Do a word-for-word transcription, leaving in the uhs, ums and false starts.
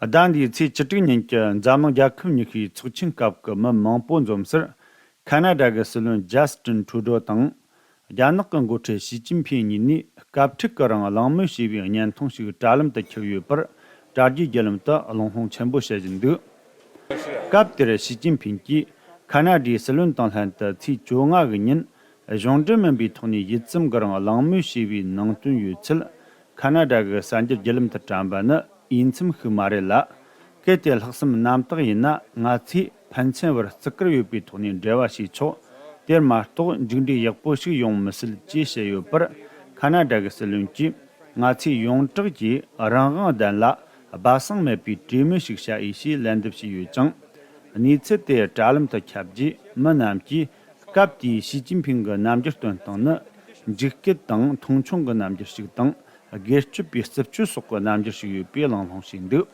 ཟླ་འདིའི་ཚེས་བཅུ་དྲུག་ཉིན་གྱི་འཛམ་གླིང་རྒྱལ་ཁབ་ཉི་ཤུའི་ཚོགས་ཆེན་སྐབས་ཀྱི་མི་མང་པོ་འཛོམས་སར། ཁ་ན་ཌ་གི་སྲིད་བློན་ཇཱ་སི་ཏིན་ཁྲུ་ཌོ་དང་། རྒྱ་ནག་གི་འགོ་ཁྲིད་ཞི་ཅིན་ཕིང་གཉིས་ནས་སྐབས་འཁྲུག་གི་རིང་གླེང་མོལ་བྱས་པའི་བརྙན་ཐུང་ཞིག་དྲ་ལམ་དུ་ཁྱབ་ཡོད་པར། དྲ་རྒྱའི་བརྒྱུད་ལམ་དུ་གླེང་སློང་ཆེན་པོ་བྱེད་བཞིན་འདུག་སྐབས་དེར་ཞི་ཅིན་ཕིང་གིས་ཁ་ན་ཌའི་སྲིད་བློན་དང་ལྷན་དུ་ཚེས་བཅོ་ལྔ་གི་ཉིན། གཞུང་འབྲེལ་མིན་པའི་ཐོག་ནས་ཡུད་ཙམ་གྱི་རིང་གླེང་མོལ་བྱས་པའི་ནང་དོན་ཡོད་ཚུལ། ཁ་ན་ཌ་གི་གསར་འགྱུར་བརྒྱུད་ལམ་དུ་བཀྲམ་པ་ནི་འོས་འཚམ་ཞིག་མ་རེད་ལ། གལ་ཏེ་ལྷག་བསམ་རྣམ་དག་ཡིན་ན། ང་ཚོས་ཕན་ཚུན་བར་བརྩི་བཀུར་ཡོད་པའི་ཐོག་ནས་འབྲེལ་བ་བྱས་ཆོག་དེར་མ་གཏོགས་མཇུག་འབྲས་ཡག་པོ་ཞིག་ཡོང་མི་སྲིད་ཅེས་བཤད་ཡོད་པར། ཁ་ན་ཌ་གི་སྲིད་བློན་གྱིས། ང་ཚོས་ཡོངས་གྲགས་ཀྱིས་རང་དབང་ལྡན་ལ་སྦ་གསང་མེད་པའི་གྲོས་མོལ་ཞིག་བྱ་འོས་ཞེས་ལན་འདེབས་བྱས་ཡོད་ཅིང་། གནས་ཚུལ་དེ་དྲ་ལམ་དུ་ཁྱབ་རྗེས། མི་རྣམས་ཀྱིས་སྐབས་དེའི་ཞི་ཅིན་ཕིང་གི་རྣམ་འགྱུར་སྟོན་སྟངས་ནི། འཇིགས་སྐུལ་དང་མཐོང་ཆུང་གི་རྣམ་འགྱུར་ཞིག་དང་། སྒེར་གཅོད་པའི་རྩུབ་སྤྱོད་སོགས་ཀྱི་རྣམ་འགྱུར་ཞིག་ཡོད་པའི་གླེང་སློང་བྱས་འདུག